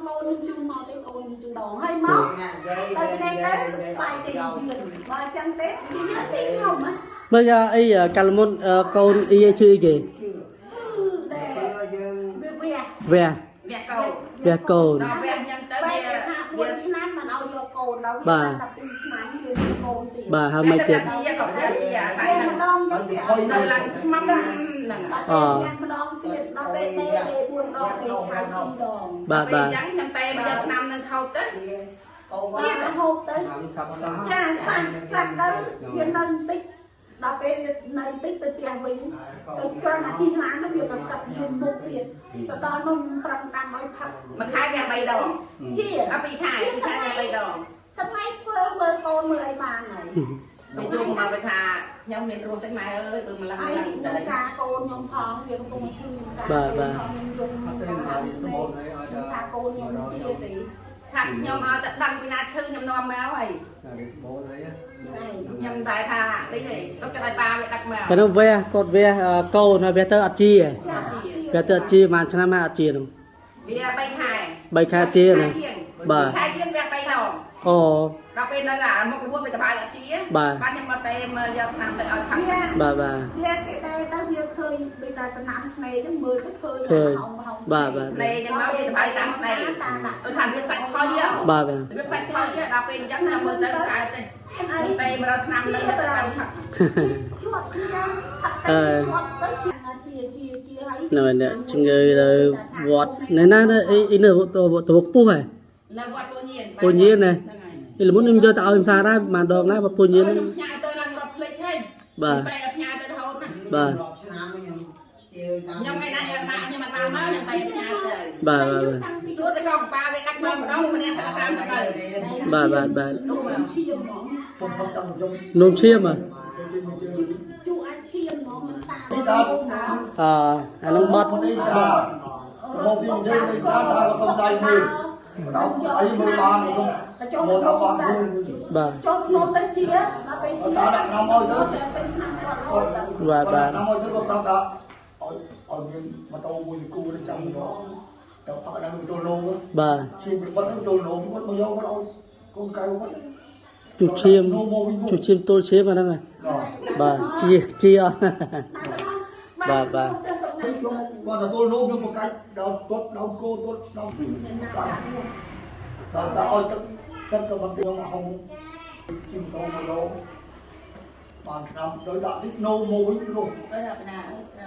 កូនខ្ញុំជូនមកទេកូនខ្ញុំជូនដងហើយមកទៅនេះទៅបាយទេយឿនបើអញ្ចឹងទេយឿនទីខ្ញុំហ៎ មើលអីកាលមុនកូនអ៊ីឈឺអីគេ គឺដែល យើង វាវះ វះ វះកូន វះកូន ដល់វះអញ្ចឹងទៅ បែ វា រថា4ឆ្នាំមិនឲ្យយកកូនដល់វាតែ2ឆ្នាំវាយកូនទៀត បាទហើយមិនទៀត ជាក៏វះជាអាស្រ័យ វា ហ្នឹង ម្ដងទៅវា នៅឡើងឆ្មាំហ្នឹង ដល់ពេលម្ដងទៀតដល់ពេលទេទេ4ដងទេឆៅ2ដង បាទបាទ អញ្ចឹងខ្ញុំតែមកយកឆ្នាំនឹងខោទៅ ជាអូវ៉ា ជាហូបទៅចាសាច់សាច់ទៅវានៅបន្តិចដល់ពេលវានៅបន្តិចទៅផ្ទះវិញទៅគ្រាន់តែជិះឡានទៅវាក៏កាត់យំមុខទៀតទៅដល់នោះប្រឹងដាំឲ្យផឹក មួយខែវា3ដង ជា អត់ពីរខែពីរខែវា3ដង សម័យធ្វើមើលកូនមើលអីបានហើយ វាយំមកវាថាខ្ញុំមានរស់ទេម៉ែអើយគឺម្ល៉េះ ហើយ ម្ល៉េះ ខ្ញុំ ទៅ ការកូនខ្ញុំផងវាកំពុងឈឺការខ្ញុំយំថាកូនខ្ញុំជាទេ ថាខ្ញុំឲ្យតែដឹងពីណាឈឺខ្ញុំនាំមកហើយខ្ញុំតែថានេះទេទៅគេឲ្យប៉ាវាដឹកមក កាលនោះវះគាត់វះកូនហើយវះទៅអត់ជា ចា វះទៅអត់ជាប្រហែលឆ្នាំហើយអត់ជានោះ វា3ខែ 3ខែជាណាបាទ ខែជាងវា3ដង អូ ដល់ពេលនៅអាមុខរស់វាសบายអត់ជា បាទ បានខ្ញុំមកតែមើលយកឆ្នាំទៅឲ្យផឹក វា បាទបាទ វាគេតែទៅវាឃើញដូចតែសំណាំឆ្នេរហ្នឹងមើលទៅឃើញ ឃើញ ហងហង បាទបាទ លេខ្ញុំមកវាសบายតាមស្នេហ៍ តា ដូចថាវាសាច់ខុយហ៎ បាទបាទ វាសាច់ខុយហ៎ដល់ពេលអញ្ចឹងខ្ញុំមើលទៅកើតទេ អី តែមកដល់ឆ្នាំហ្នឹងទៅតាមផឹក ជាប់គ្នាផឹកទៅជាប់ទៅជាជាជាហើយ នៅអ្នកជំងឺនៅវត្តនៅណានៅអីអីនៅទៅទៅពុះហ៎ នៅវត្តពូញៀន ពូញៀនណា ហ្នឹងហើយ អីល្មុនខ្ញុំយកទៅឲ្យផ្សារដែរប្រហែលដងដែរបើពូញៀន ខ្ញុំផ្ញើទៅឡើងរាប់ភ្លេចហើយ បាទ តែផ្ញើទៅរហូតណា បាទ រាប់ឆ្នាំខ្ញុំជាតាម ខ្ញុំថ្ងៃណាខ្ញុំដាក់ខ្ញុំអត់បានមកខ្ញុំតែផ្ញើទៅ បាទបាទបាទ ទោះតែកងប៉ាវាដឹកមកម្ដងម្នាក់តែ30ទៅ បាទបាទបាទ នោះឈាមហ្មង ผมทำตามผม នំឈាមហ៎ ជក់អាចឈាមហ្មងមិនតាម นี่ครับ អអានឹងបត់ นี่ครับមកទីនេះនេះថាថាកំដៃមួយដល់អីមើលបានខ្ញុំមកដល់បានមួយ បាទ ចូលក្នុងទៅជាដល់ពេលជា តាដាក់ឆ្នាំឲ្យទៅ ទៅឆ្នាំគាត់រហូតទៅ បាទបាទ ឆ្នាំឲ្យទៅក៏ប្រាប់ថាឲ្យឲ្យមានម៉ូតូមួយគូនេះចាំយកទៅផឹកដល់ចូលលោ បាទ ឈាមបាត់ចូលលោគាត់មកយកគាត់ឲ្យកូនកៅគាត់ ជុះឈាមជុះឈាមទល់ឈាមអាហ្នឹងណាបាទជាជាអស់ បាទបាទ ខ្ញុំគាត់ទៅចូលលោខ្ញុំបកាច់ដល់ទាត់ដល់គោទាត់ដល់ដល់ដល់ឲ្យទឹកទឹកក៏មិនទីខ្ញុំហងជិះម៉ូតូមកលោបានឆ្នាំទៅដាក់តិចណូមកវិញនោះ ទៅណាពីណា